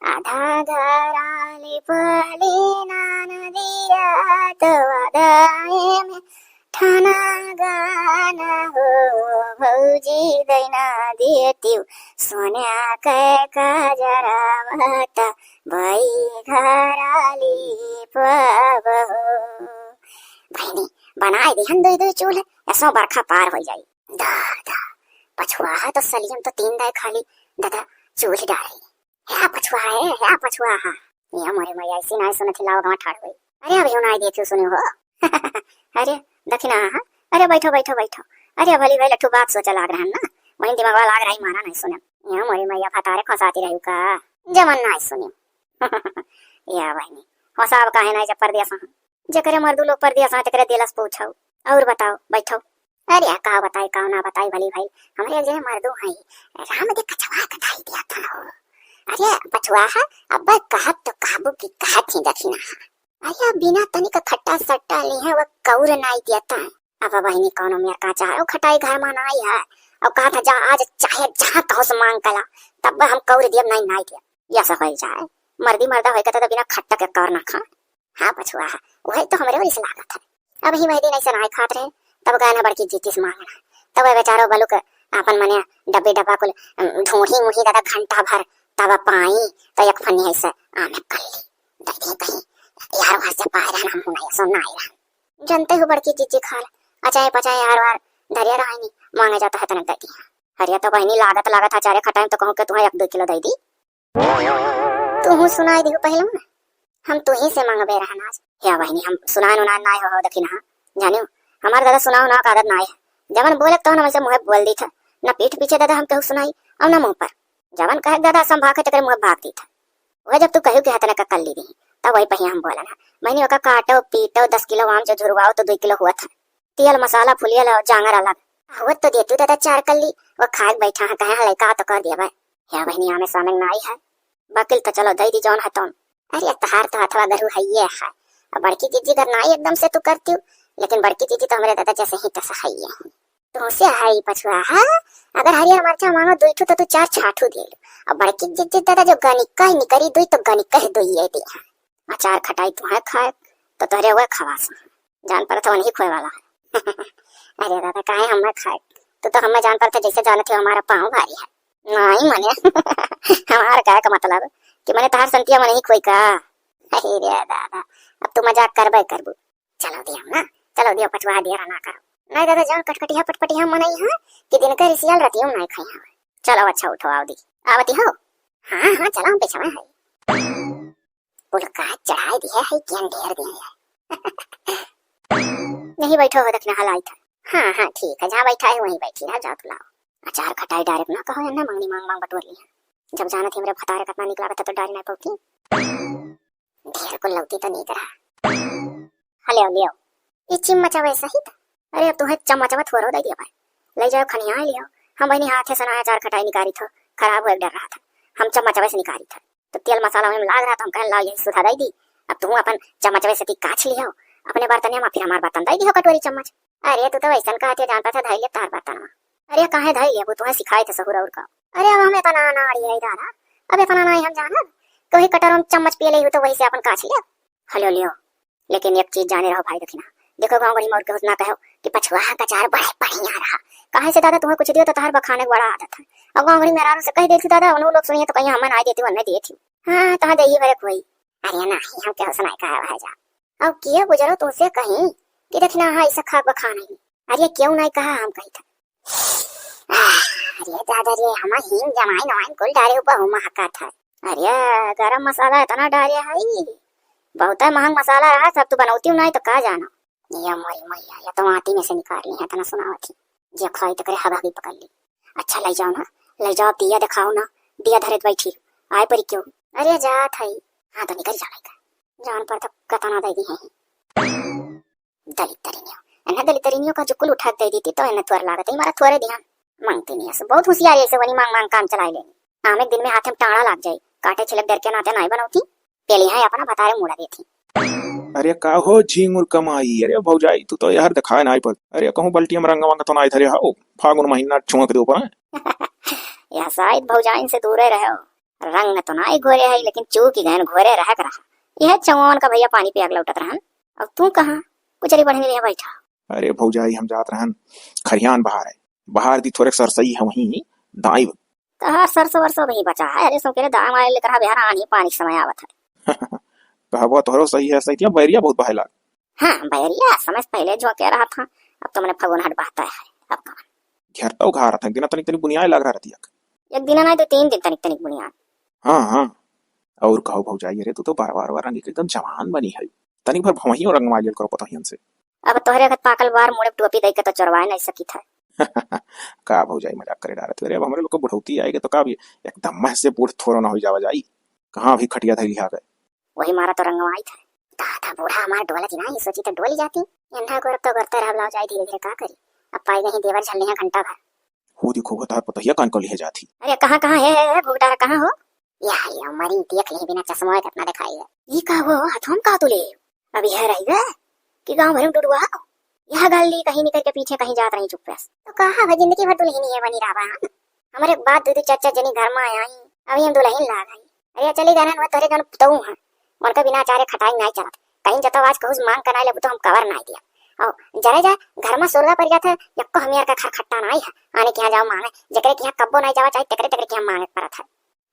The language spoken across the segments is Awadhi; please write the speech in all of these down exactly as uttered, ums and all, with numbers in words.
आधा घरा लिपली ना नदिया, तो आधा एमे ठाना गाना हो, भौजी दैना देतिउ सोना के काजरवा त बई घरा लिपब हो। बहिनी, बनाए दिहन दुई दुई चूल्ह, यसो बरखा पार होइ जाई। दादा, पछुआहा तो सलियम तो तीन दाई खाली दादा चूल्ह डारे। हे पछुआहा, हे, हे पछुआहा। ये मोरे मैया, ऐसी नाई सुनत ही, लावा गाँव ठाड़ होई। अरे, अभी नाई देखे सुने हो। अरे, दखिना, हाँ? अरे, बैठो, बैठो, बैठो। अरे, भली भाई लट्ठू बात सोचे लाग रहन ना, वहीं दिमागवा लाग रही, माना नाई सुने। ये मोरे मैया, फतारे खोसाती रही का? जमन नाई सुने। या बहिनी, होसाब काहे नाई जब परदेस हन? जेकरे मर्दू लोग परदेस हन, तेकरे दिलस पूछो। और बताओ, बैठो। अरे, का बताई, का ना बताई, भली भाई, हमरे जे मर्दू हई, राम दे कछवा के धाई दिया था हो। अरे, पछुआहा, अब कहत तो काबू की कहत ही दखिना। अरे, बिना तनिक खट्टा सट्टा लिहे वो कौर नाई दिया था। अब बहिनी कौनो मेर का चाहे, वो खटाई घर मा नाई है। और कहत है, जा आज चाहे जहाँ कहो से मांग कला, तब हम कौर दियब, नाई, नाई दियब। या सब होई जाए, मर्दी मर्दा होई के तो बिना खट्टा के कौर ना खा। हाँ पछुआहा, वही तो हमरे वही से लागत है। अब ही वही दिन ऐसे नाई खात रहे, तब गए ना बड़की जीजी से मांगना। तब वह बेचारो बलुक आपन मने डब्बे डब्बा कुल, अम, ढूंढी मुही दादा घंटा भर, तब पाई तो एक फन्नी ऐसे आमे कर ली। दे दी कहीं, यार वहाँ से पाए रहन, हम नहीं सुन नाई रहन। जनते हो बड़की जीजी खाल, अचाए पचाए यार वार धरिया रहाई नहीं, मांगे जाता है तनक दे दी। अरे तो बहिनी लागत लागत अचारे खटाई तो कहूँ के तुम्हें एक दो किलो दे दी। तुहू सुनाई दिहु पहलवान, हम तुही से मंगबे रहन आज। हे बहिनी, हम सुनान उनान नाय हो, हो दखिना, जानियो, हमार दादा सुनाव उनाव का आदत नाय है। जवन बोले तवन हम ऐसे मुँहे बोल दीत है, न पीठ पीछे दादा हम केहू सुनाई, और न मुँह पर। जवन कहे दादा संभाग है, तेकरे मुँहे भाग दीत है। वह जब तू कहू के हतने का कर ली दी, तब वही पहिया हम बोलन है, बहिनी, ओका काटो, पीटो, दस किलो आम जो झुरवाओ, तो दो किलो हुआ था। तेल मसाला फुलियल और जांगर अलग। हुआ तो देतू दादा चार कल्ली, वो खाए बैठा है, कहे है लइका तो कर दिया भाई। या बहिनी, आमे सामने नाई है। बाकिल तो चलो, दई दी जौन है तौन। अरे, तहार तो हथवा गरू हइये है। अब बड़की जीजी घर नाई एकदम से तू करती हूँ, लेकिन बड़की जीजी तो हमरे दादा जैसे ही तस हइये है। तुमसे है ई पछुआ, हाँ? अगर हरियर मरचा मांगो दुई ठू, तो तू चार छाठू दे लो। अब बड़की जीजी दादा जो गनिका ही निकरी दुई, तो गनिका ही दुई ये दे। अचार खटाई तुहे खाए, तो तोहरे हुए खवास। जान पड़त है, वही खोए वाला है। अरे दादा, काहे हमें खाए? तू तो हमें जान पड़त है, जैसे जानत है हमारा पाँव भारी है। नहीं मने, हमार काहे का मतलब कि मने तहार संतिया मने ही खोई का? अरे दादा, अब तू मजाक करबे करबू। चलो दियो ना, चलो दियो, पछुआ दिया ना करो। नहीं दादा, जान कटकटिया पटपटिया मनई है कि दिन के रिसियाल रतियों नहीं खाई है। चलो अच्छा उठो, आओ दी। आवती हो? हाँ, हाँ, चलो, हम पीछे में है। कुल का चढ़ाई दिया है, ज्ञान ढेर दिया है। यहीं बैठो हो, दखिना हलाई था। हाँ, हाँ, ठीक है, जहाँ बैठा है वहीं बैठी रह, जाओ तो लाओ। अचार खटाई direct ना कहो, एन्ने मंगनी मांग मांग बटोर ली है। जब जानत ही हमरे भतारे कितना नीक लागत है तो डारी ना पौती। ढेर कुल लौती तो नीक रहा। हले लियो, ई चिम्मचवे सहित। अरे, अब तुहे चम्मचवा थोरो दे दिया भाई। ले जाओ, खनिया लियो। हम बहिनी हाथे से ना अचार खटाई निकारी थो, खराब होए डर रहा था। हम चम्मचवे से निकारी था। तो तेल मसाला में लाग रहा था, हम कहन लाओ यही सुधा दे दी। अब तू अपन चम्मचवे से ती काछ लियो अपने बर्तनिया में, फिर हमार बर्तन दे दियो कटोरी चम्मच। अरे, तू तो वैसन कहत है, जान पड़त है धइले तार बर्तन में। अरे, काहे धइले, वो तुहे सिखाए थे सहूर और का। अरे, अब हम इतना नाड़ी है दादा, अब इतना नहीं हम जानब। कहीं कटोरा में चम्मच पिए ले तो वही से अपन काछ लियो। हलो लियो, लेकिन एक चीज जाने रहो भाई दखिना, देखो गाँव गड़ी में और केहू से ना कहो कि पछुआ का अचार बड़े बढ़िया रहा। काहे से दादा, तुम्हें कुछ दियो तो तहार बखाने के बड़ा आदत है। और गाँव गड़ी में मेहरारू से कह देती दादा, उन्हों लोग सुनिए तो कहीं हमें ना देती, वन्ने देती। हाँ, तहाँ जाइए भरे कोई। अरे ना, हम केहू से ना कहा है जा। अब किया गुजरो तुमसे कहीं कि दखिना हाँ ऐसा खाक बखान है। अरे क्यों नहीं कहा, हम कही था। अरे दादा रे, हम हींग जमाइन वाइन कुल डारे ऊपर हुमा हका था। अरे गरम मसाला इतना डारे है, बहुत महंग मसाला रहा, सब तो बनौती हूँ नहीं तो का जानो। ये मोरी मैया, ये तो आती में से निकाल ली है, इतना सुनावत थी। जे खाई तो करे हवा भी पकड़ ली। अच्छा ले जाओ ना, ले जाओ, दिया दिखाओ ना, दिया धरे बैठी, आए परी क्यों? अरे जात है। हाँ तो निकल जाओ, जान पर तो कतना दे दी है। दलितरिनियो, एन्ने दलितरिनियो का जुकुल उठा के दे देती तो एन्ने थोर लागत है, मारा थोरे दिया। मांगती नहीं है, बहुत होशियार है, ऐसे वनी मांग मांग काम चलाई लेनी। आमे दिन में हाथे में टाड़ा लाग जाए, काटे छिलक डर के नाते नाई बनौती, पेली है अपना बतारे मुड़ा देती। अरे का हो झिंगुर कमाई, अरे भौजाई तू तो यार दिखाए नाई पर, अरे कहूँ बल्टिया में रंग वंग तो नाई धरे हो, फागुन महीना छुआ के ऊपर है। यह शायद भौजाइन से दूरे रहो। रंग तो नाई घोरे है, लेकिन चूकी गयन घोरे रहक रहा। यह चौवन का भैया पानी पियाक लौटत रहन। अब तू कहाँ कुचरी बढ़नी लिहे बैठा? अरे भौजाई, हम जात रहन खरियान बहार है, बहार दी थोड़े सरसई है वहीं दाई। तहार सरसो वरसो वहीं बचा है। अरे सो के रे दाई मारे लेकर बिहार आनी पानी के समय आवत है। कहबो तोहरो सही है, सही दिया बैरिया बहुत बहला। हाँ, बैरिया समय से पहले जो कह रहा था, अब तो मैंने फगुन हट बहता है। अब कौन? घेरता उघार था, एक दिन तनिक तनिक बुनियाए लाग रहा रहती है। एक दिन ना तो तीन दिन तनिक तनिक बुनियाए। हाँ, हाँ। और कहो भौजाई, अरे तू तो बार बार बार रंग के एकदम जवान बनी है, तनिक भर भवही और रंगवा लियल करो पतोहियन से। अब तोहरे अगर पाकल बार मुड़े टोपी दई के तो चोरवाए नहीं सकित है। का भौजाई मजाक करे डारत हो? अरे अब हमरे लोग को बुढ़ौती आएगी तो का भी एकदम मह से बूढ़ थोरो ना हो जावा जाई। कहाँ अभी खटिया धैली आ गए? वही मारा तो रंगवाई था। दादा बूढ़ा हमार डोला की ना, ये सोची तो डोली जाती। एन्हा गोरब तो गोरते रहब लाओ जाए धीरे धीरे का करी। अब पाई गई देवर झलनी है घंटा भर। हो देखो, वो तार पतोहिया कान को लिहे जाती। अरे कहाँ, कहाँ है, है, है, घुघटारा कहाँ हो? यह, यह मरी देख ले बिना चश्मा के अपना दिखाई है। ये का हो, हथों में का तू ले? अब यह रह गए कि गांव भर में डुडुआ। यह गाल ली कहीं निकल के पीछे कहीं जात रही चुप्पे से। तो कहा भाई जिंदगी भर दुल्हन ही है बनी रहा। हमारे बाद दो दो चार चार जनी घर में आई, अभी हम दुल्हन लाग आई। अरे चली गए ना, वो तोरे जन पुतऊ हैं, उनका बिना अचारे खटाई नहीं चलत। कहीं जतो आज कहूँ मांग कर नहीं लेबू तो हम कवर नहीं दिया। और जरे जा घर में सुरगा पड़ जात है, यक्को हमियर का खर खट्टा नहीं है, आने के यहाँ जाओ मांगे, जकरे के यहाँ कब्बो नहीं जावा चाहे तकरे तकरे के यहाँ मांगे पड़त है।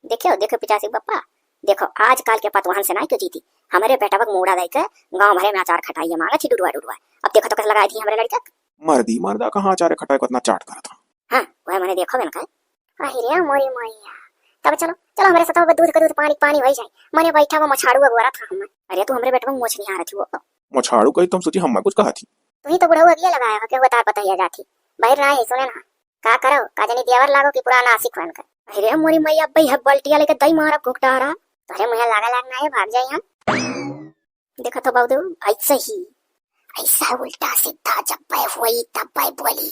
देखियो, देखियो पिचासी बप्पा, देखो आजकल के पतवाहन से नहीं क्यों जीती, हमारे बेटवा के मूड़ा दे के गाँव भरे में अचार खटाई मांगे थी डुडुआ डुडुआ। अब देखो तो कैसे लगाई थी हमारे लड़का के। मर्दी मर्दा कहाँ अचार खटाई को इतना चाट करत था? हाँ, वह मैंने देखो मैंने कहा। अरे रे मोरी मैया, तब चलो, चलो हमरे साथ अब दूध का दूध पानी पानी हो जाए। मने बैठा वो मछाड़ू अगोरा था हम। अरे तू हमरे बेटवा मोछ नहीं आ रही थी वो। मछाड़ू कही तुम सोची हम कुछ कहा थी। तू ही तो बुढ़ऊ अगिया लगाया हो, के हुआ तार पता ही आ जाती। बाहर ना है, सुने ना। का करो, का जानी देवर लागो कि पुराना आशिक होन का। अरे मोरी मैया, अब्बे है बल्टिया लेके दई मारा घुघटारा। तोरे मुँह लागा लाग ना है, भाग जाई हम। देखा तो बाबू देव, ऐसा ही, ऐसा उल्टा सीधा जब बे हुई तब बे बोली।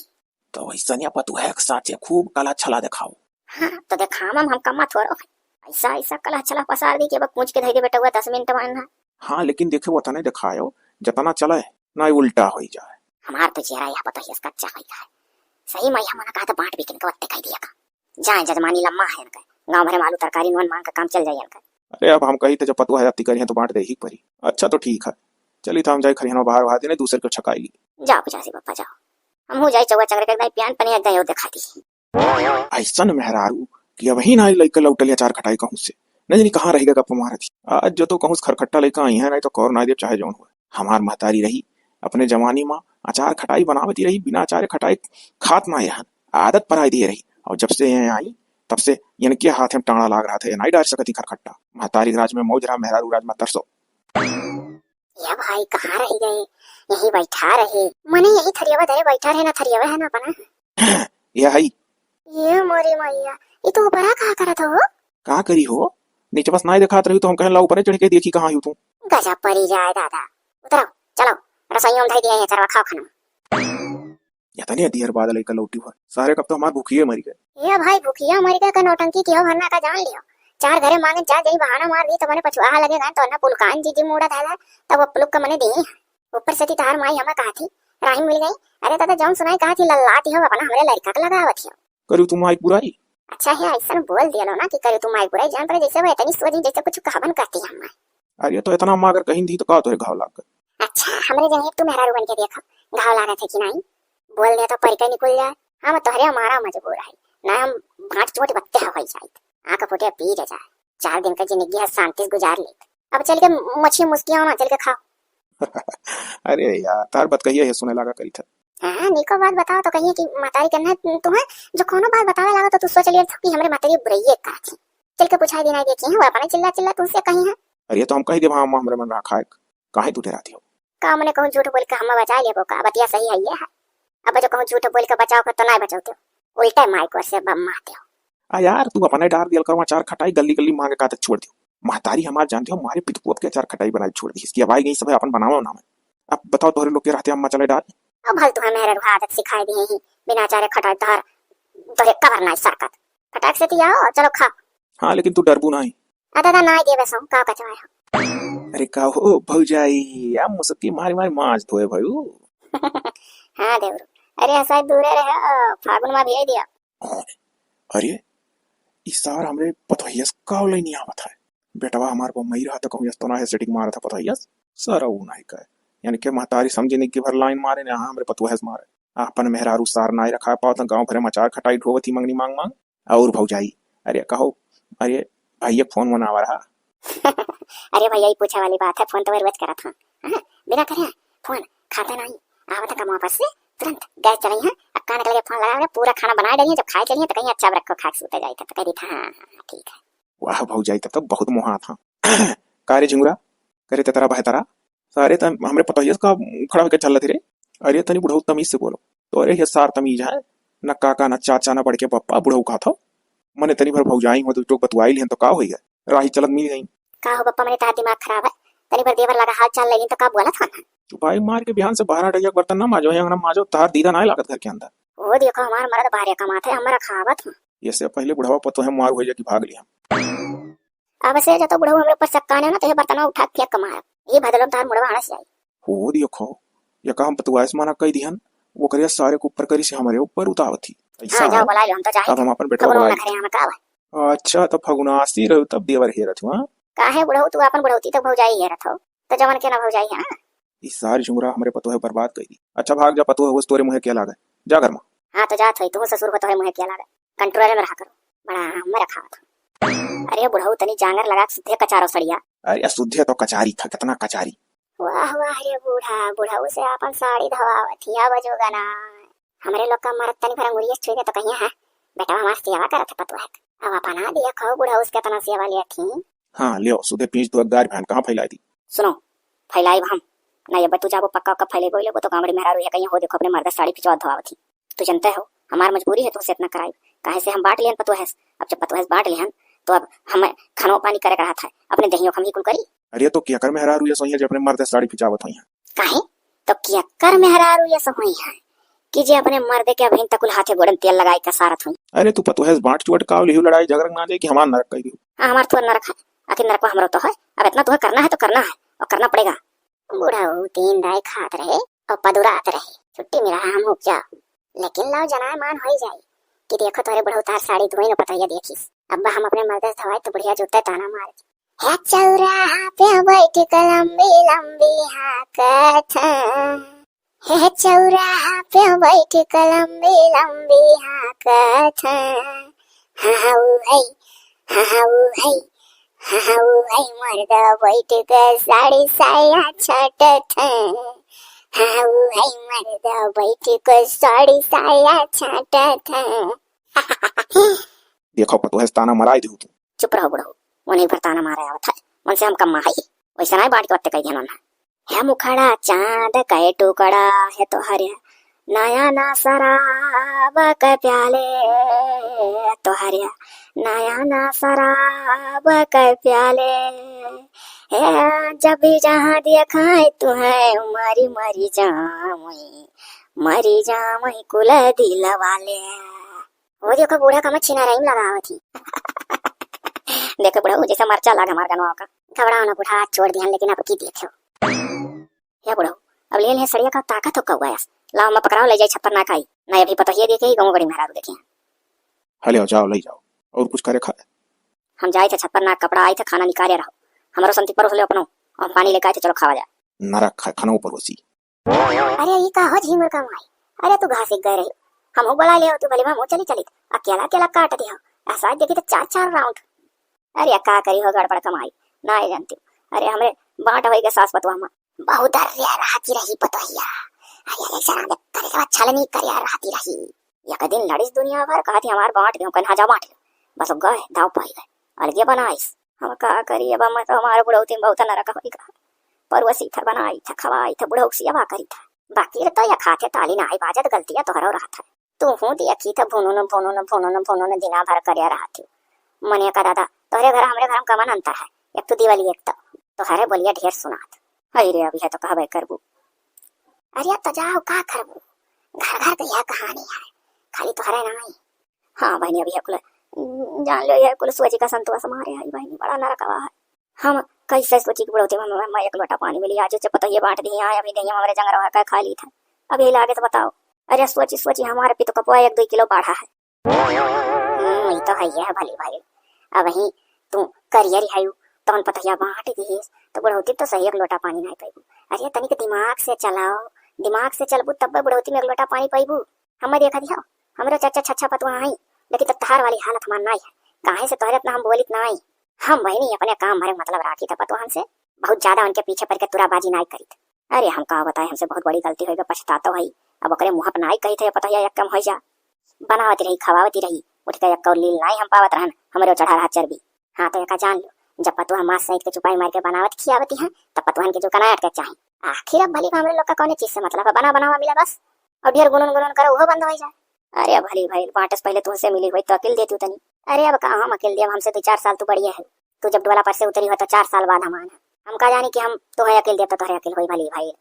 तो ऐसा नहीं पतु है, एक साथ ये खूब कला छला दिखाओ। हाँ, तो दिखावा हम, हम कमा थोड़ो है। ऐसा, ऐसा कला छला पसार दी कि अब पूछ के धई दे बेटा हुआ दस मिनट में ना। हाँ, लेकिन देखे वो तने दिखायो, जतना चले, ना ही उल्टा होई जाए। हमार तो चेहरा यहाँ पर तो यस कच्चा होई है। सही में हम मना कहा था बांट बिकिन को वत्ते कह दिया का। जाए जजमानी लम्मा है इनका। गाँव भरे में आलू तरकारी नून मांग का काम चल जाए इनका। अरे अब हम कही थे जब पतुआ जाती करी है तो बांट दे ही परी। अच्छा तो ठीक है। चली था हम जाए खरिहनवा बाहर वहां देने दूसरे को छकाई ली। जाओ पिचासी बप्पा जाओ। हम हो जाए चौवा चंद्र के एकदम प्यान पनिया एकदम यो दिखा दी। ऐसन मेहरारू कि अबही ना लइका लौटल अचार खटाई कहूँ से। न जानी कहाँ रह गया गप्पा मारत ही। आज जो तो कहूँ से खरखट्टा लइका आई है, नहीं तो कौर ना देव चाहे जौन हुआ। हमार महतारी रही, अपने जवानी में अचार खटाई बनावत ही रही, बिना अचार खटाई खात ना यहन। आदत पराई दिए रही। और जब से यहाँ आई, तब से इनके हाथ में टाड़ा लाग रहा था, ये नहीं डाल सकती खरखट्टा। महतारी राज में मौज रहा, मेहरारू राज में तरसो। या भाई, कहाँ रह गए? यहीं बैठा रहे। मने यही थरियावा धरे बैठा रहे ना, थरियावा है ना अपना। या है। ये मोरी मैया, ये तो ऊपरा का करत हो? का करी हो? नीचे बस नाई देखात रही तो हम कहन ला ऊपरे चढ़ के देखी कहाँ हो तू। गजब परी जाए दादा। उतरो, चलो, रसोइयों में धई दिया है चरवा, खाओ खाना। इतने देर बाद लइका लौटी हुआ। सारे कब तो हमार भूखिए मरी गए। ए भाई, भूखिया मरी गए का नौटंकी किहो भरना का जान लियो। चार घरे मांगे, चार जनी बहाना मार दी, तो मने पछुआ लगे गए, तो ना पुलकान जी जी मूड़ा धाला, तब वो पुलुक का मने दी। ऊपर से ती तहार माई हमें कहा थी, राही मिल गई। अरे दादा, जौन सुनाई कहा थी, लल्लाती हो, अपना हमरे लड़का का लगावत हो। करू तू माई बुराई? अच्छा है, ऐसा बोल दिया लो ना कि करू तू माई बुराई, जान पड़े जैसे वो इतनी सोची, जैसे कुछ कहबन कहती है हमें। अरे तो इतना माँ अगर कहीं दी तो का तोहे घाव लाग गए? अच्छा, हमरे जने तू मेहरारू बन के देखो, घाव लागत है कि नहीं? बोल दे तो परिकर निकल जाए। हम तोहरे मारा मजबूर है, ना हम बांट चोट बत्ते हो जाइत। आंख फूटे पी जाए, चार दिन का जिंदगी है शांति से गुजार लेत। अब चल के मछली मुस्किया ना, चल के खाओ। अरे यार, तार बात कहिए है सुने लागा करी था। हाँ, निको बात बताओ तो कहिए कि महतारी के ना तुम्हें जो कोनो बात बतावे लागा तो तू सोच लिया कि हमरे महतारी बुराइये का थी। चल के पूछाई देना देखी है, वो अपने चिल्ला चिल्ला तुमसे कही है। अरे तो हम कही देब, हाँ, हमरे मन रहा खाए, काहे तू डराती हो? का मने कहूँ झूठ बोल के हमें बचा लेबो का? बतिया सही है ये है। अब जो कहूँ झूठ बोल के बचाओ को तो ना बचाओ, उल्टे माइक और से बम मारते हो। आ यार, तू अपने डार दियल करवा चार खटाई गली गली मांगे का तक छोड़ दियो। महतारी हमार जानती हो, मारे पितपुअत के चार खटाई बनाई छोड़ दी। इसकी अब आई गई सब अपन बनावा ना में। अब बताओ तोहरे लोग के रहते अम्मा चले डार। अब भल तुम्हें मेहरा आदत सिखाई दी है ही, बिना चारे खटाई धार तोरे कबर ना सरकत। फटाक से ती आओ, चलो खाओ। हाँ, लेकिन तू डरबू ना ही। आ दादा, ना देवे सो, का कचवाए हो? अरे का हो भौजाई, या मुसुकी मारी मारी माज धोए भयू। हाँ देवरू, अरे हसाई दूरे रहे, फागुन में भेज दिया। अरे, ई सार हमरे पतोहियस का line आवत है। बेटवा हमार बम्बई रहा तो कहूँ यस तो ना है setting मारत है पतोहियस। सारा ऊ नहीं कहे। यानी के महतारी समझी नहीं कि भर line मारे ने, हाँ, हमरे पतोहियस मारे। आपन मेहरारू सार नाई रखा पावत, गाँव भरे मचार खटाई ढोवत ही मंगनी मांग मांग। और भौजाई, अरे कहो, अरे भैया फोन वोन आवा रहा। अरे भैया, ई पूछे वाली बात है, फोन तो रोज करत हाँ। हाँ, बिना करे फोन खाते नहीं। आवत है कमवा पर से, तुरंत गैस चलाई है, अक्का निकल के फोन लगा, पूरा खाना बना डली है, जब खाए चली है तो कहीं अच्छा रखो, खा के सूते जाए तो कह दी था, हाँ, हाँ, हाँ, ठीक है। वाह भौजाई, तब तो बहुत मोहा था। का रे झिंगुरा, करे तेतरा बहतरा, सारे तम हमरे पतोहियस का खड़ा होके चल थे रे। अरे तनी बुढ़ऊ तमीज से बोलो, तोरे ये सार तमीज है, न काका न चाचा न बड़के पप्पा, बुढ़ऊ का था। मने तनी भर भौजाई हो तो टोक बतुआई लिहन तो का होई गए, राही चलत मिल गई। का हो पप्पा, मने तार दिमाग खराब है, तनी भर देवर लगा हाल चाल लेगिन तो का बोलत हन? चुपाई मार के बिहान से बाहर डैया के बर्तन ना माजो, है ना माजो, तार दीदा ना लागत घर के अंदर। ओ देखो हमार मर्द बाहर कमात है, हमरा खावत हूँ। ये से पहले बुढ़वा पतोहे मार होई जा कि भाग लिया। अब से जो तो बुढ़ऊ हमरे ऊपर चक्का ने ना, तो ये बर्तनवा उठा के फेंक के मारब। ये भदलो तार मुड़वा हंस जाई। हो देखो, ये का हम पतुआइस माना कई दिहन, वो करे सारे के ऊपर करी से हमरे ऊपर उतावत ही। ऐसा हाँ, जाओ है। बुला लो, हम तो जाए अब हम अपन बेटवा फगुनवा बुला ना ली। घरे हम का बा? अच्छा, तो फगुनासी रहो तब देवर हेरत हुआ। काहे बुढ़ऊ तू अपन बुढ़ौती तक भौजाई हेरत हो, तो जवन के ना भौजाई, हाँ? ई सारी झुमरा हमरे पतोहे बर्बाद कई दी। अच्छा भाग जा, पतोहे होस तोरे मुँहे के लागे, जा घर में। हाँ, तो जात होई, तू ससुर हो तोरे मुँहे के लागे, control में रहा करो। बड़ा आराम में रखा था। अरे बुढ़ऊ, तनी जांगर लगा के सुद्धे कचारो सड़िया। अरे सुद्धे तो कचारी था, कितना कचारी। वाह वाह रे बूढ़ा, बुढ़ऊ से आपन साड़ी धवावत हिया बजोगना। हमरे लोग का मरद तनी भर अंगुरिये से छुई दे तो कहिया है, बेटवा हमार सेवा करत है पतोह के। अब अपना दिया खाओ बुढ़ऊ से कितना सेवा लिया थी। हाँ, लियो, सुधे पींच दो गार भैन कहाँ फैलाई दी। सुनो, फैलाइब हम, ना ये तू जाबो पक्का उक्का फैलेबो लेबो तो गामड़ी मेहरारू ये कहीं हो देखो अपने मर्द साड़ी फिचवा धवावत ही। तू जनते हो, हमार मजबूरी है तुमसे इतना कराई, काहे से हम बांट लियन पतोह से। अब जब पतोह से बांट लियन, तो अब हम खानो पानी करे का हाथ है, अपने दहियों हम ही कुल करी। अरे तो केकर मेहरारू ये सोइया जे अपने मर्द साड़ी फिचावत होइया? काहे? तो केकर मेहरारू ये सोइया है कि जे अपने मर्द के अभिन तक कुल हाथे गोड़न तेल लगाई का सारत होई? अरे तू पतोह से बांट चुअट काव लिहू लड़ाई झगड़ा ना जाए कि हमार नरक कई दिहू। हाँ, हमार थोर नरक है, आखिर नरक हमरो तो है। अब इतना तुम्हें करना है तो करना है और करना पड़ेगा। बुढ़ऊ तीन दाई खात रहे और पदुरात रहे, छुट्टी मिला हम हो क्या? लेकिन लाओ जनाय मान होई जाई कि देखो तोरे बुढ़ऊ तार साड़ी धोई न पतैया देखिस। अब हम अपने मर्द से धोवाई तो बुढ़िया जूते ताना मार। हे चौराहा पे बैठ के लंबी लंबी हाँकत है। हे चौराहा पे बैठ के लंबी लंबी हाँकत है। हाँ, हाँ, ऊ है, हाँ, हाँ, ऊ है, हाँ, हाँ, ऊ है, मर्द बैठ के साड़ी साया छाटत है। हाँ, ऊ है, मर्द बैठ के साड़ी साया छाटत है। देखो, पतोह से ताना मराई दिहू तू। चुप रहो बुढ़ऊ, उन्हीं पर ताना मारे आवत है, उनसे हम कम है, वैसे नहीं बांट के बत्ते कह दिया उन्हें। हे मुखड़ा चांद के टुकड़ा, हे तोहरे नया ना शराब के प्याले, तोहरे नया ना शराब के प्याले। हे जब भी जहाँ देखाए तू है, मरी मरी जावई, मरी जावई कुल दिल वाले। वो देखो बूढ़ा कमर छिनाराई में लगावत ही। देखो बुढ़ऊ, जैसे मरचा लाग हमार गनवा का। घबराओ ना बूढ़ा, आज छोड़ दिहन, लेकिन अब की देखे हो। या बुढ़ऊ, अब ले ले सड़िया का ताकत हो कौआ यस। लाओ, मैं पकड़ाओ, ले जाई छप्पर ना खाई। ना अभी पतोहिया देखे ही, गाँव गड़ी मेहरारू देखे। हले जाओ, ले जाओ। और कुछ करे खाए? हम जाई थे छप्पर ना कपड़ा आई थे, खाना निकाले रहो। हमारो संती परोस ले अपनो, हम पानी लेके आए थे, चलो खावा जाए। नरक खाए, खाना ऊपर वसी। अरे ई का हो झींगुर का माई, अरे तू घास एक गए रही, हमहू बोला ले तू भले हमहू चली चलित, अकेला अकेला काट दे हो, ऐसा देखे तो चार चार round। अरे का करी हो गड़बड़ कमाई, ना ये जानती। अरे हमरे बांट होई के सास पतवा मा। बहुत डर रे रहती रही पतोहिया। अरे अरे सरा दे करे से अच्छा नहीं करे रहती रही। एक दिन लड़िस दुनिया भर, कहती हमार बांट दे, कहन हाँ जा बांट ले। बस गए, दाव पाई गए, अलगे बनाइस। हम का करी अब, मैं तो हमारे बुढ़ौती में बहुत नरक होई का। परोसी था, बनाई था, खवाई था, बुढ़ऊ सेवा करी था। बाकी रे तो या खाते ताली ना आई बाजत, गलतियां तोहरो रहत है। तू हूँ देखी था भुनुन, भुनुन, भुनुन, भुनुन दिना भर करे रहत हूँ। मने का दादा, तोहरे घर हमरे घर में कमन अंतर है? एक तो दिवाली, एक तो तोहरे बोलिया ढेर सुनात। हई रे, अभी है तो कहबे करबू। अरे तो जाओ, का करबू? घर घर के यह कहानी है, खाली तोहरे ना आई। हाँ बहनी, अभी है कुल, जान लो, ये कुल सोची का संतोष मारे है बहनी, बड़ा नरकवा है। हम कैसे सोची कि बुढ़ौती में मैं, मैं एक लोटा पानी मिली, आज उसे पतोहिए बांट दी, आए अभी दहिया हमारे जंगरवा का खा ली था। अभी लागे तो बताओ। अरे सोची सोची हमारे पितकपवा एक दो किलो बाढ़ा है। हम्म, ई तो हइये है भली भइल। अबहीं तू करियर हयू, तौन पतोहिया बाँट दिहिस, तो बुढ़ौती तो सही एक लोटा पानी नाहीं पइबू। अरे तनिक दिमाग से चलाओ, दिमाग से चलबू तब्बे बुढ़ौती में एक लोटा पानी पइबू। हम्मे देखा दिहो, हमरो चार चार छह छह पतोहा हईं, लेकिन तब तहार वाली हालत हमार नाहीं है। काहे से तोहरे इतना हम बोलित नाहीं। हम बहिनी अपने काम भरे मतलब राखी त पतोहन से, बहुत ज्यादा उनके पीछे पड़ के तुराबाजी नाहीं करित। अरे हम का बताई, हमसे बहुत बड़ी गलती होइ गई, पछतातो हई। अब ओकरे मुँह पर नाहीं कहित है, पतोहिया एक कम होइ जा। बनावती रही, खवावती रही, उठ के एक कौर लील नाहीं हम पावत रहन, हमरे चढ़ा रहा चर्बी। हाँ तो एका जान लो, जब पतोह मांस सहित के चुपाई मार के बनावत खियावती हैं, तब पतोहन के जो कनायत के चाही। आखिर अब भली हमरे लोग का कौने चीज से मतलब है, बना बनावा मिला बस। और ढेर गुनगुन गुनगुन करो, उहो बंद होइ जाए। अरे भली भइल, बाँटे से पहिले तुहसे मिली होइत तो अकिल देतिउ तनी। अरे अब का हम अकिल देब, हमसे दुइ चार साल तू बड़िए है। तू जब डोला पर से उतरी हो तो चार साल बाद हम आन। हम का जानी कि हम तोहे अकिल देब तो तोहरे अकिल होई भली भइल।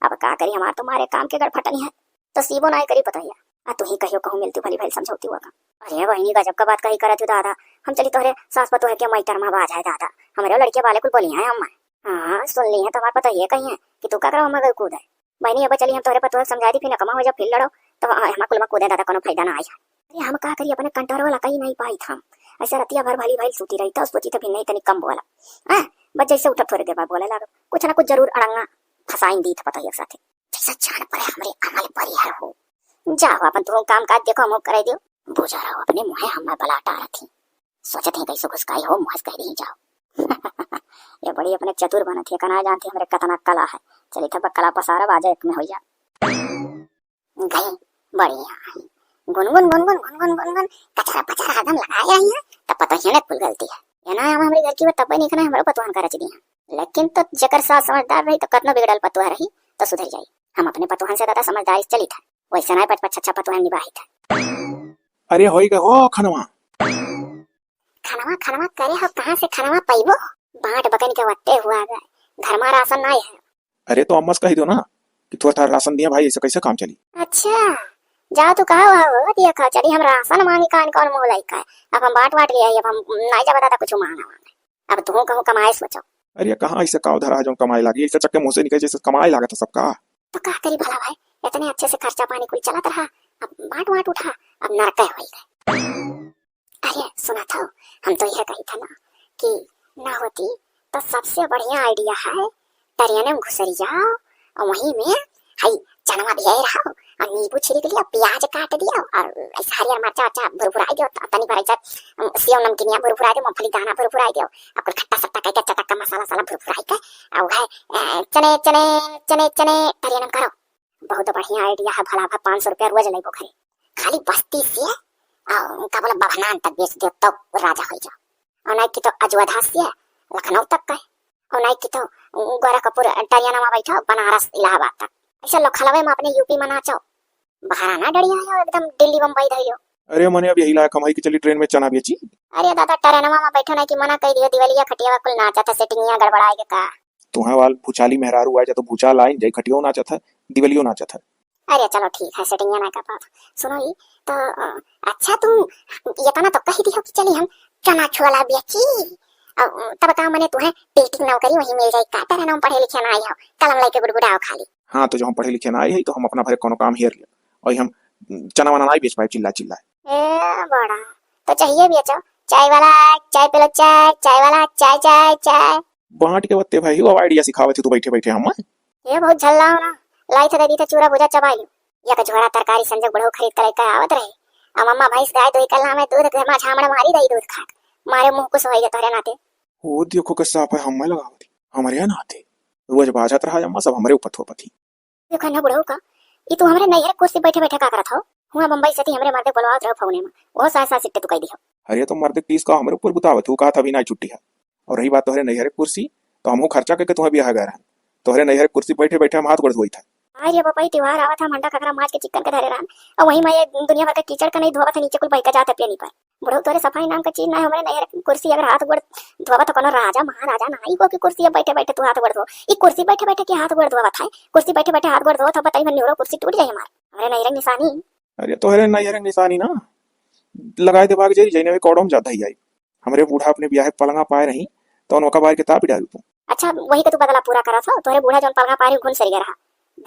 अब का करी, हमार तो मारे काम के गड़फटनी है, तो सीबो नाहीं करी पतोहिया। आ तू ही कहियो कहूँ मिलती भली भइल समझौती हुआ का। अरे बहिनी, गजब का बात कही करत हो दादा। हम चली तोहरे सास पतोह के मैटर में बाज है दादा, हमरे लड़के वाले कुल बोली हैं हम। हाँ, सुन ली है तो हमार पतोहिए कही है कि तू का करवा मगर कूद है। बहिनी, अब चली हम तोहरे पतोह के समझाई दी, फिर नकमा हो जा, फिर लड़ो, तो ह-, हमार कुल में कूदे दादा, कोनो फायदा ना आई। अरे हम का करी, अपने कंट्रोल वाला कहीं नहीं पाई था। ऐसे रतिया भर भली भइल सूती रही था, सोची तो फिर नहीं तनी कम बोला। हाँ, बस जैसे उठा थोड़े देर बाद बोले लागो, कुछ ना कुछ जरूर अड़ंगा फंसाइन दी था पतोहिया के साथे। जैसा जान पड़े हमरे अमल परिहर हो। जाओ अपन तुम काम काज देखो, हम करे दियो। बुझा रहो अपने मुँहे हम बलाटा रही। सोचत ही कैसे घुसकाई हो, मुँह से कह दी जाओ। ये बड़ी अपने चतुर बनत है, कना जानती हमरे कतना कला है। चली तब कला पसारा बाजा एक में हो जा। गई, बढ़िया है। गुनगुन, गुनगुन, गुनगुन, गुनगुन, कचरा पचरा हरदम लगाए आई है, तब पतोहिया ने कुल गलती है। ये ना हम हमरे घर की वो तब्बे नहीं करना, हमरो पतोहन का रच दी है। लेकिन तो जेकर सास समझदार रही तो कतनो बिगड़ल पतोह रही तो सुधर जाई। हम अपने पतोहन से ज्यादा समझदारी से चली था, वैसे ना पच पच छह छह पतोहन निभाई था। अरे होई गए हो खनवा। खनवा, खनवा करे हो, कहाँ से खनवा पइबो? बाँट बकन के वत्ते हुआ गए, घर मा राशन नाहीं है। अरे तो अम्मा से कही दो ना कि थोड़ा थोड़ा राशन दिया भाई, ऐसे कैसे काम चली? अच्छा, जाओ तू कहो हो, दिया खा चली, हम राशन मांगी कान कौन मुँह लाई का? अब हम बाँट वाँट लिया, अब हम नाहीं जाबा दादा कुछ मांगा मांगे। अब तू कहूँ कमाए सोचो। अरे कहाँ ऐसे काव धरा है जो कमाए लागी, ऐसे चक्के मुँह से निकले जैसे कमाए लागत है सबका। तो का करी भला भाई, इतने अच्छे से खर्चा पानी कुल चलत रहा, अब बाँट वाँट उठा, अब नरके होई गए। अरे सुना था, हम तो यह कही था ना कि ना होती तो सबसे बढ़िया idea है, ट्रेन में घुसरी जाओ और वहीं में हई चनवा भियाए रहो और नींबू छिड़क लियो, प्याज काट दियो और ऐसे हरियर मरचा वर्चा भुरभुराई दियो, त-, तनी भर ऐसा, अम, सेव नमकीनिया भुरभुराई दियो, मूंगफली दाना भुरभुराई दियो, और कुल खट्टा सट्टा कह के चटक का मसाला साला भुरभुराई के, और है, अ, चने, चने, चने, चने, ट्रेन में करो। बहुत बढ़िया idea है, भला भा पाँच सौ रुपया रोज लेबो घरे। खाली बस्ती से, आ, का बोला, बभनान तक बेच दे, तब राजा हो जाओ। और नहीं कि तो अजोधा से लखनऊ तक का है, और नहीं कि तो गोरखपुर टरियाना में बैठो, बनारस इलाहाबाद तक। ऐसे लोखलवे में अपने यूपी में नाचो, बहरा ना डरिया हो, एकदम दिल्ली बम्बई धइयो। अरे मने अब यही लायक हम है कि चली ट्रेन में चना बेची। अरे दादा, ट्रेनवा में बैठो नहीं कि मना कह दियो, दिवालिया खटियावा कुल नाचा था, सेटिंगिया गड़बड़ाए के का। तुहा वाल भूचाली मेहरारू आ जा तो भूचाल आइन जाई, खटियो नाचत है, दिवलियो नाचत है। अरे चलो ठीक है, सेटिंगिया ना कर पाओ। सुनो ई तो, अ, अच्छा तुम ये तना तो कह दियो कि चली हम चना छोला बेची। अ, तब का मने तुम्हें टीटी की नौकरी वहीं मिल जाई, का तेरे नाम पढ़े लिखे ना आई हो, कलम लेके गुड़गुड़ाओ खाली। हाँ तो जो हम पढ़े लिखे ना आई है तो हम अपना भरे कोनो काम हेर लिया और हम चना वना ना बेच पाए चिल्ला चिल्ला। ए बड़ा, तो चाहिए बेचो, चाय वाला, चाय पे लो, चाय, चाय वाला, चाय, चाय, चाय। बांट के बत्ते भाई, वो idea सिखावत है तू बैठे बैठे हम। ये बहुत झल्ला हो ना, लाई थे दे दी थे चूरा भुजा चबाई। या का झोरा तरकारी संजय बुढ़ऊ खरीद कर लेकर आवत रहे। अब अम्मा भैंस गाय दोई कल हमें दूध घर में झामड़ मारी दई दूध खाक। मारे मुंह कुछ होई तोहरे नाते। ओ देखो के साफ है हम लगावत ही। हमरे नाते। रोज बाजत रहा अम्मा सब हमरे ऊपर थोपत ही। देखो ना बुढ़ऊ का, ई तू हमरे नैहर कुर्सी बैठे बैठे का करत हो? हुआ बम्बई से ती हमरे मर्दे बोलवावत रहो फोने में, वो साय साय सिट्टे तू कह दियो। अरे तो मर्दे पीस का हमरे ऊपर बुतावत, तू कहा था अभी ना छुट्टी है। और रही बात तोहरे नैहर कुर्सी, तो हमहू खर्चा करके तुम्हें ब्याह गए रहन। तोहरे नैहर कुर्सी बैठे बैठे हम हाथ गोड़ धोई था। अरे बापा, ई त्योहार आवत है, मंडा खखरा माज के चिकन के धरे रहन, और वहीं में ये दुनिया भर का कीचड़ का नहीं धोवत है, नीचे कुल बह के जात है पियनी पर। बुढ़ऊ तोरे सफाई नाम का चीज ना है, हमरे नैहर कुर्सी अगर हाथ गोड़ धोवा तो कोनो राजा महाराजा ना आई हो कि कुर्सी बैठे बैठे तू हाथ गोड़ धो। ई कुर्सी बैठे बैठे के हाथ गोड़ धोवत है, कुर्सी बैठे बैठे हाथ गोड़ धोवत हो, बताई भर निहुरो कुर्सी टूट जाए हमार। हमरे नैहर निशानी। अरे तोहरे नैहर निशानी ना लगाए दे भाग जाई, जैने भी कौड़ो में ज्यादा ही आई। हमरे बूढ़ा अपने ब्याह के पलंगा पाए रही, तो उनका बाहर के ताप डालू तू। अच्छा वही के तू बदला पूरा करत हो, तोहरे बूढ़ा जौन पलंगा पाए रही घुन सरिया रहा,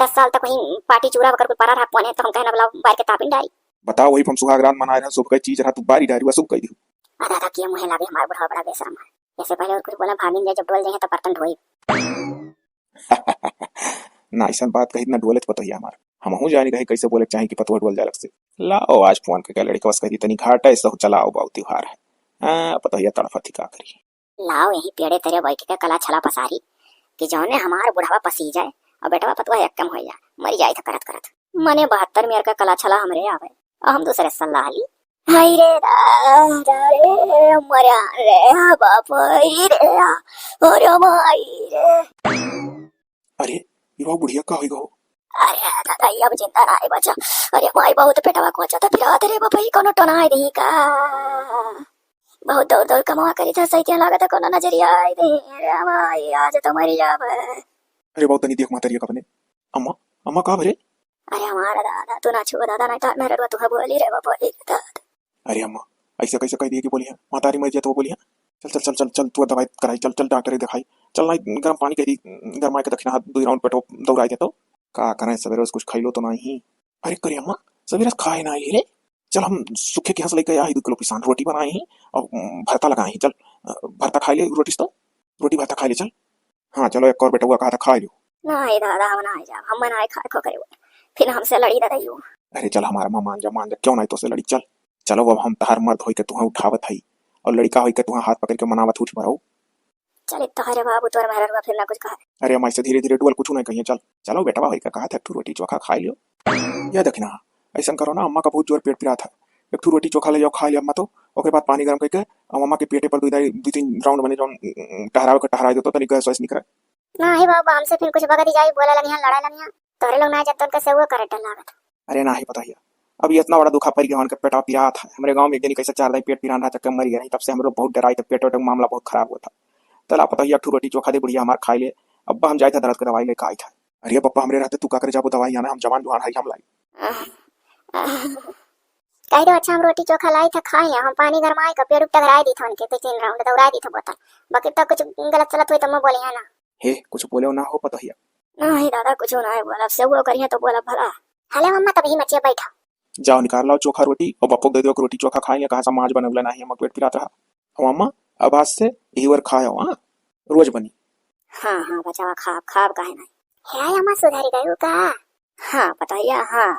दस साल तक वहीं पार्टी चूरा बकर कुल परा रहा, पौने तो हम कहना बोला बाहर के ताप डाली। बताओ, वही हम सुहाग रात मनाए रहे, सुबह का चीज रहा, तू बारी डारी, वह सुबह कह दी। आ दादा, किया मुँहे लागे, हमार बुढ़वा बड़ा बेशरम है। ऐसे पहले और कुछ बोला, भागिन जाए, जब डोल जाए तो बर्तन धोई। ना, ऐसन बात कही ना, डोले तो पतोहिया हमार। हमहू जानी रहे कैसे बोले चाही कि पतोह डोल जाए लग से। लाओ, आज फोन करके लड़कवा से कही, तनी घाटा है, सो चलाओ, बाऊ त्योहार है। हाँ, पतोहिया तड़फत ही का करी। लाओ, यही पेड़े तरे बैठ के कला छला पसारी कि जौने हमार बुढ़वा पसी जाए और बेटवा पतोह एक कम हो जाए, मर जाए था करत करत। मने बहत्तर मेर का कला छला हमरे आवे, और हम दूसरे सलाह ली। हाय रे दादा रे, मरा रे बाप रे, अरे माई रे। अरे, ये बाबू बुढ़िया का होई गो? अरे दादा, ये अब जिंदा ना आई बचा। अरे माई, बहुत पेटवा कोचा था, फिर आते रे बाप, ये कोनो टोना आई दी का? बहुत दौड़ दौड़ कमवा करी था, सही लागत है कोनो नजरिया आई दी। अरे माई, आज तो मरी जाब। अरे बाबू, तनी देख महतरिया का बने। अम्मा, अम्मा का भरे? अरे हमारा दादा, तू ना छुआ दादा, नहीं तो मेरे रो तू बोली रे, वो बोली रे दादा। अरे अम्मा, ऐसे कैसे कह दिए कि बोली है, महतारी मर जाए तो वो बोली है। चल, चल, चल, चल, चल, तू दवाई कराई, चल, चल, डॉक्टर के दिखाई। चल, ना गरम पानी कह दी, गरमाई के दखिना हाथ, दो राउंड पेटो दौड़ाई देतो। का करें, सवेरे से कुछ खैलो तो नहीं। अरे करे अम्मा, सवेरे से खाए ना आई रे। चल, हम सूखे के हंस लेके आई, दो किलो पिसान रोटी बनाए ही और, उम, भरता लगाए ही। चल, अ, भरता खाई ले, रोटी से तो, रोटी भरता खाई ले, चल। हाँ, चलो, एक और बेटवा कहा था, खाई लो। नहीं दादा, हम ना जाब, हम ना खाए खो करे, फिर हमसे लड़ी दादा यू। अरे चल, हमारा माँ मान जा, मान जा, क्यों नहीं तो से लड़ी, चल। चलो, अब हम तहार मर्द होई के तुहा उठावत हई और लड़का होई के तुहा हाथ पकड़ के मनावत, उठ बरो। चल, तोहरे बाबू तोर मेहररुआ फिर ना कुछ कहा। अरे अम्मा, ऐसे धीरे धीरे डुअल, कुछ नहीं कहिए, चल। चलो बेटवा होई के कहा था, एक ठू रोटी चोखा खाई लियो। या देखना, ऐसन करो ना, अम्मा का बहुत जोर पेट पिरात है, एक ठू रोटी चोखा ले जाओ, खा लिया अम्मा तो, ओकरे बाद पानी गरम करके अब अम्मा के पेटे पर दो, दो तीन राउंड बने, जौन टहरावे के टहराए देतो, तनी गैस वैस निकरे। नाही बाबू, हमसे फिर कुछ बगड़ी जाई, बोले लगिया, लड़ाई लगिया। तोहरे लोग ना जब तोन कैसे वो करे डर लागत। अरे नाही पतोहिया, अब ये इतना बड़ा दुखा पड़ गया, उनके पेटवा पिरात है। हमरे गाँव में एक जनी कैसे चार दाई पेट पिरान रहा, चक्कर मर गया रही, तब से हमरो बहुत डराई, तब पेट वेट मामला बहुत खराब हुआ था। तला पतोहिया, एक ठू रोटी चोखा दे बुढ़िया हमार खाई ले, अब हम जाए थे दर्द के दवाई लेके आई था। अरे पप्पा, हमरे रहते तू का करे जाबो दवाई आना, हम जवान जुआन हई, हम लाई। कह दो, अच्छा, हम रोटी चोखा लाई था, खाई ले, हम पानी गरमाए का पेट टगराए दी था उनके, दो तीन राउंड दौड़ाए दी था बोतल। बाकी तो कुछ गलत सलत हुई तो मैं बोली है ना। हे, कुछ बोले ना हो पतोहिया। नहीं दादा, कुछ ना है बोला, से वो करिए तो बोला भला। हेलो अम्मा, तभी मचिया बैठा। जाओ निकाल लाओ चोखा रोटी और बप्पो के दे दो रोटी चोखा खाए ले, कहाँ से माज बनवले नाही, हम पेट पिरात रहा। और अम्मा, अब आज से यही बार खाए हो, हाँ? रोज बनी। हाँ, हाँ, बचावा खाब, खाब काहे नाही। हे अम्मा, सुधर गयो का? हाँ, पतोहिया, हाँ।